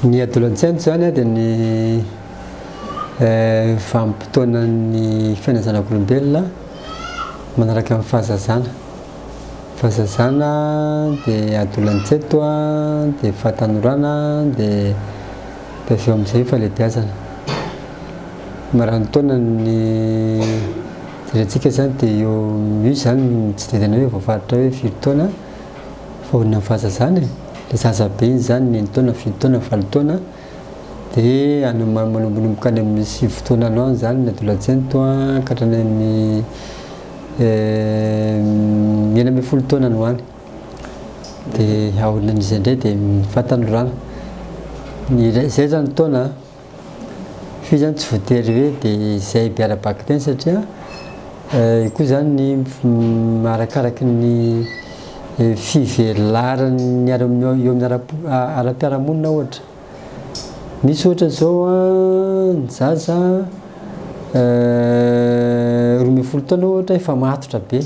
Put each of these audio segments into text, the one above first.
Ny adolantsaina izany dia ny vanim-potoanan'ny fiainan'ny zanak'olombelona manaraka ny fahazazana. Fahazazana dia adolantseto dia fahatanorana dia avy eo amin'izay fahalehibeazana. Raha ny taonan'ny jerentsika izany dia eo io izany tsy dia tena hoe voafaritra hoe firy taona. Fa olona fahazazana e, le zaza be iny zany enin-taona, fito taona, valo taona de any manombonomboka any amin'ny sivy taona any ho any zany ny adolescente ka hatrany amin'ny 16 taona any ho any. De aorianan'izay indray de ny fahatanorana. Ny zay zany taona. F'io zany tsy voatery hoe dia izay be ara-bakiteny satria io koa zany ny arakaraky ny fivelaran'ny ara eo amin'ny ara-piarahamonina ohatra. Misy ohatra zao an, ny zaza 12 taona ohatra efa matotra be.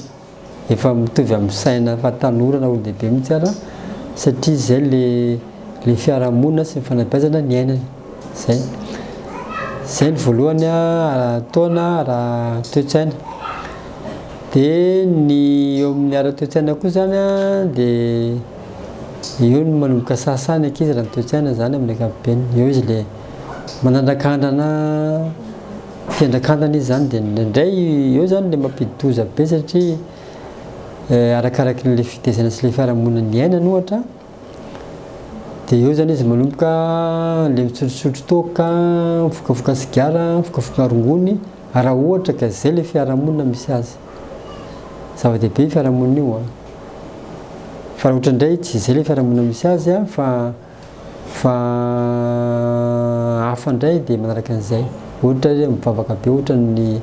Efa mitovy amin'ny saina efa tanora na olon-dehibe mihitsy ara satria izay le le fiarahamonina sy ny fanabeazana niainany. Zay. Zay ny voalohany ara-taona, ara-toe-tsaina. Dia ny eo amin'ny ara-toe-tsaina koa izany an, dia eo no manomboka sahasaha ny ankizy raha ny toe-tsaina izany amin'ny ankapobeny. Eo izy le manandrakandrana. Fiandrakandana izy zany dia indraindray eo zany le mampidi-doza be satria arakaraky ny fitaizana sy le fiarahamonina niainany ohatra dia eo zany izy manomboka le misotrosotro toaka, mifokafoka sigara, mifokafoka rongony raha ohatra ka zay le fiarahamonina misy azy. Zava-dehibe io fiarahamonina io an! Fa raha ohatra indray tsy zay le fiarahamonina misy azy an fa Fa hafa indray dia manaraka an'izay. Ohatra hoe mivavaka be ohatra ny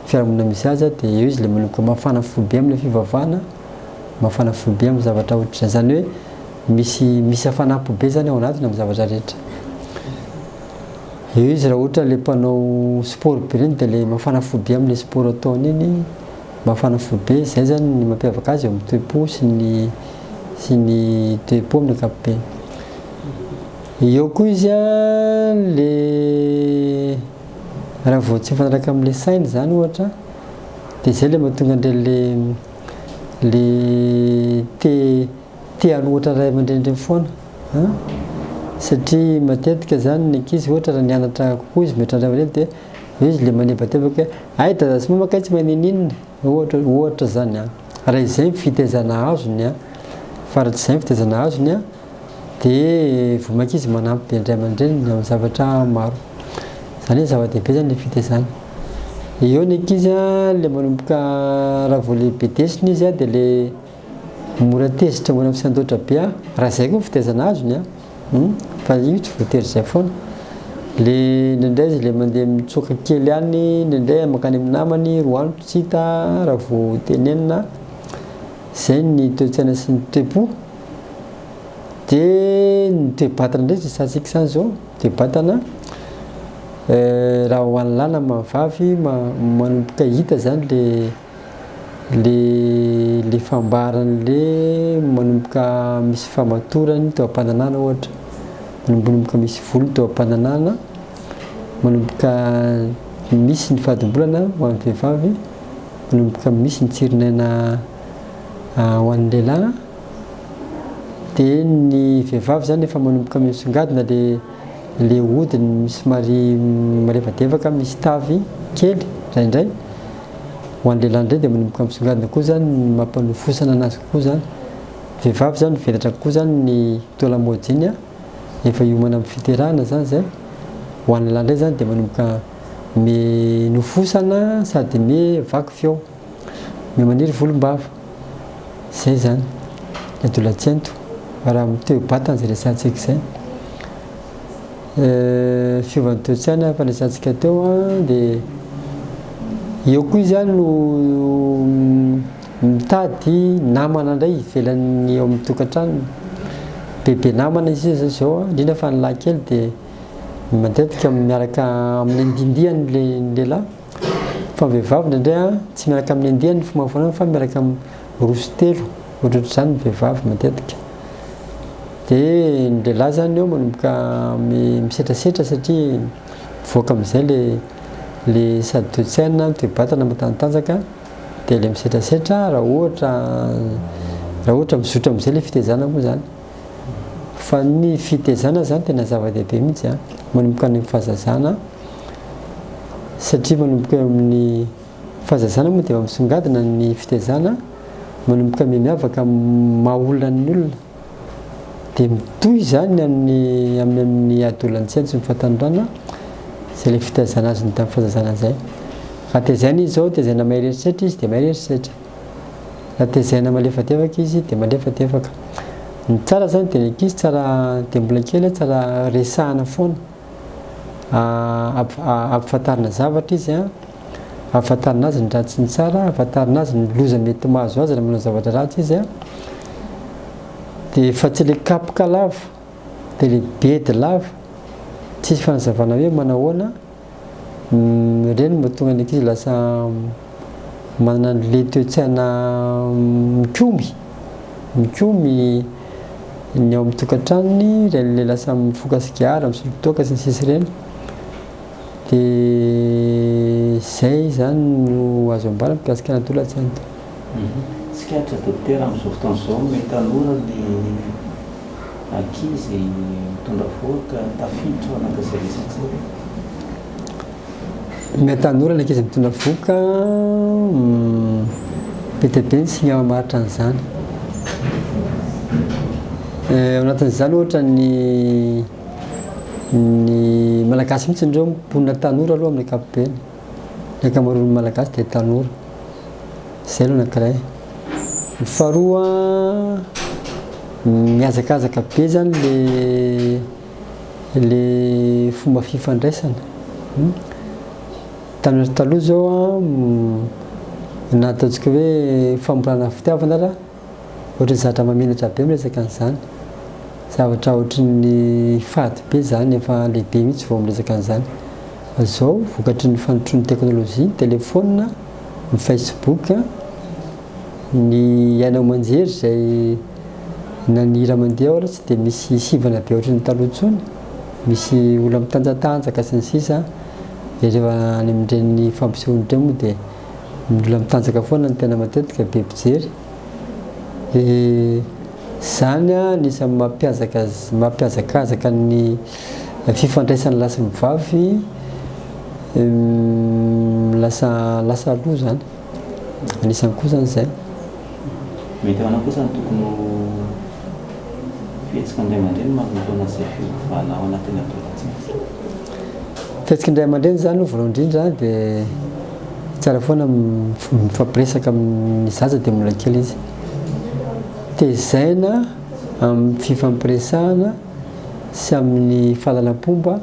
fiarahamonina misy azy dia eo izy ilay manomboka mafana fo be amin'ilay fivavahana, mafana fo be amin'ny zavatra ohatr'izay. Izany hoe misy misy hafanam-po be izany ao anatiny amin'ny zavatra rehetra. Eo izy raha ohatra ilay mpanao sport be ireny dia ilay mafana fo be amin'ilay sport ataony iny, mafana fo be, izay izany ny mampiavaka azy eo amin'ny toe-po sy ny sy ny toe-po amin'ny ankapobeny. Eo koa izy an, le raha vao tsy mifanaraka amin'ilay sainy izany ohatra, dia izay ilay mahatonga an'ireny le le te te hanohitra ray aman-dreny ireny foana an, satria matetika izany ny ankizy ohatra raha nianatra kokoa izy mihoatra ny ray aman-dreny dia eo izy le manebatebaka hoe hay dada sy mama kay tsy mahay n'inon'inona. Ohatra, ohatra izany an, raha izay ny fitaizana azony an, fa raha tsy izay ny fitaizana azony an, dia vao mainka izy manampy be ny ray aman-dreniny amin'ny zavatra maro. Izany hoe zava-dehibe izany ilay fitaizana. Eo ny ankizy an, ilay manomboka raha vao ilay bedesina izy an, dia ilay mora tezitra, mora misandoatra be an, raha izay koa ny fitaizana azony an. Hum, fa io tsy voatery izay foana. Le indraindray izy le mandeha mitsoaka kely any, indraindray mankany amin'ny namany, roa andro tsy hita raha vao tenenina. Izay ny toe-tsaina sy ny toe-po. Dia ny toe-batana indray resahantsika izany izao, toe-batana raha ho an'ny lahy na vavy manomboka hita izany le le le fambaran'le manomboka misy famatorany teo am-pananana ohatra, manombonomboka misy volo teo am-pananana, manomboka misy ny fadimbolana ho an'ny vehivavy, manomboka misy ny tsirinaina ho an'ny lehilahy, dia ny vehivavy zany efa manomboka misongadina le le hodiny somary marevadevaka misy tavy kely indraindray. Ho an'ny lehilahy indray dia manomboka misongadina koa izany ny mampanofosana anazy kokoa izany. Vehivavy izany mivelatra kokoa izany ny taolam-body iny efa hiomana amin'ny fiterahana izany izay. Ho an'ny lehilahy indray izany dia manomboka minofosana sady mivaky feo, miha-maniry volombava. Izay izany ny adolatsento raha amin'ny toe-batana izay resahantsika izay. Fiovan'ny toe-tsaina efa resahantsika teo dia eo koa izy no mitady namana indray ivelan'ny eo amin'ny tokantranony. Bebe namana izy io zao indrindra fa ny lahy kely dia matetika miaraka amin'ny andindiany le ny lehilahy fa ny vehivavy indraindray tsy miaraka amin'ny andiany ny fomba fanaony fa miaraka amin'ny roa sy telo ohatrohatr'izany ny vehivavy matetika. Dia ny lehilahy izany eo manomboka misetrasetra satria mivoaka amin'izay le le sady toe-tsaina, toe-batana matanjatanjaka dia le misetrasetra raha ohatra raha ohatra mizotra amin'izay le fitezana moa izany. Fa ny fitezana izany tena zava-dehibe mihitsy an, manomboka any amin'ny fahazazana satria manomboka eo amin'ny fahazazana moa dia efa misongadina ny fitezana, manomboka mihamiavaka maha olona ny olona. Dia mitohy izany amin'ny amin'ny amin'ny adolantsento sy ny fahatanorana izay ilay fitaizana azony tamin'ny fahazazana izay. Raha tezaina izy izao, tezaina mahery herisetra izy dia mahery herisetra. Raha tezaina malefadefaka izy dia malefadefaka. Ny tsara izany dia ny ankizy tsara dia mbola kely tsara resahana foana. Ampifantarina zavatra izy an, ahafantarina azy ny ratsy sy ny tsara, ahafantarina azy ny loza mety mahazo azy raha manao zavatra ratsy izy an. Dia fa tsy le kapoka lava, dia le bedy lava, tsisy fanazavana hoe manahoana, ireny no mahatonga ny ankizy lasa manana an'le toe-tsaina mikomy, mikomy ny ao amin'ny tokantranony, ireny le lasa mifoka sigara, misotro toaka sy ny sisa ireny. Dia izay izany no azo ambara mikasika ny Antolatsenty. Tsikaritra dokotera amin'izao fotoana izao ny tanora ny ankizy mitondra vohoka tafiditra ao anatin'izay resaka izay ve? Ny tanora ny ankizy mitondra vohoka be dia be ny signe mamaritra an'izany. Ao anatin'izany ohatra ny Ny Malagasy mihitsy indreo mponina tanora aloha amin'ny ankapobeny. Ny ankamaroan'ny Malagasy dia tanora. Izay aloha anankiray. Ny faharoa, mihazakazaka be izany le le fomba fifandraisana. Tamin'ny taloha izao an, na ataontsika hoe famorana fitiavana ara, Ohatran'ny zatra mamenatra be miresaka an'izany. Zavatra ohatran'ny fady be izany, efa lehibe mihitsy vao miresaka an'izany. Fa izao, vokatry ny fandrosoan'ny teknolojia, ny telefaonina, ny facebook, ny haino aman-jery izay na ny hira mandeha ao ary tsy dia misy sivana be ohatran'ny taloha intsony, misy olona mitanjatanjaka sy ny sisa, dia rehefa any amin'ireny fampisehoana ireny moa dia ny olona mitanjaka foana no tena matetika be mpijery. Dia izany anisan'ny mampiazaka mampihazakazaka ny fifandraisan'ny lahy sy ny vavy lasa lasa aloha izany. Anisan'ny koa izany izay. Mety ahoana kosa no tokony ho fihetsiky ny ray aman-dreny manoloana izay fiovana ao anatin'ny adolescence? Fihetsiky ny ray aman-dreny izany aloha voalohany indrindra dia tsara foana mifampiresaka amin'ny zaza dia mbola kely izy. Tezaina amin'ny fifampiresahana sy amin'ny fahalalam-pomba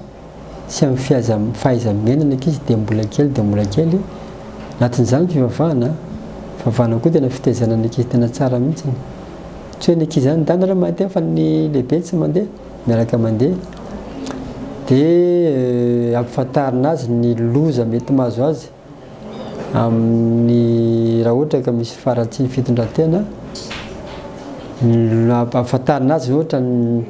sy amin'ny fihaiza fahaiza-miaina ny ankizy dia mbola kely dia mbola kely. Anatin'izany ny fivavahana, fivavahana koa tena fitaizana ny ankizy tena tsara mihitsy. Tsy hoe ny ankizy ihany ndana aloha mandeha fa ny lehibe tsy mandeha, miaraka mandeha. Dia ampifantarina azy ny loza mety mahazo azy amin'ny raha ohatra ka misy faharatsian'ny fitondran-tena. Ampahafantarina azy ohatra ny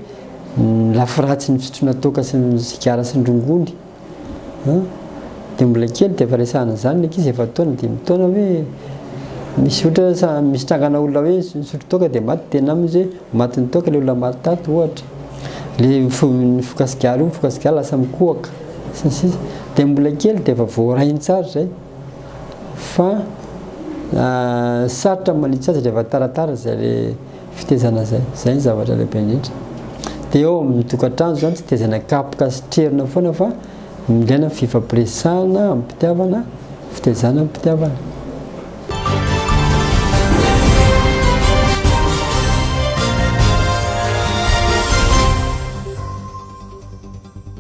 lafy ratsin'ny fisotroana toaka sy ny sigara sy ny rongony. Dia mbola kely dia efa resahana izany ny ankizy efa-taona, dimy taona hoe misy ohatra sa misy trangana olona hoe nisotro toaka dia maty dia namany izy hoe matin'ny toaka ilay olona maty tato ohatra. Le mifoka sigara io mifoka sigara lasa mikohaka sy ny sisa. Dia mbola kely dia efa voarainy tsara izay fa sarotra ny manitsy azy rehefa taratara izay le fitaizana izay. Izay ny zavatra lehibe indrindra. Dia eo amin'ny tokantrano izany tsy taizana kapoka sy trerona foana fa ilaina ny fifampiresahana amim-pitiavana, fitaizana amim-pitiavana.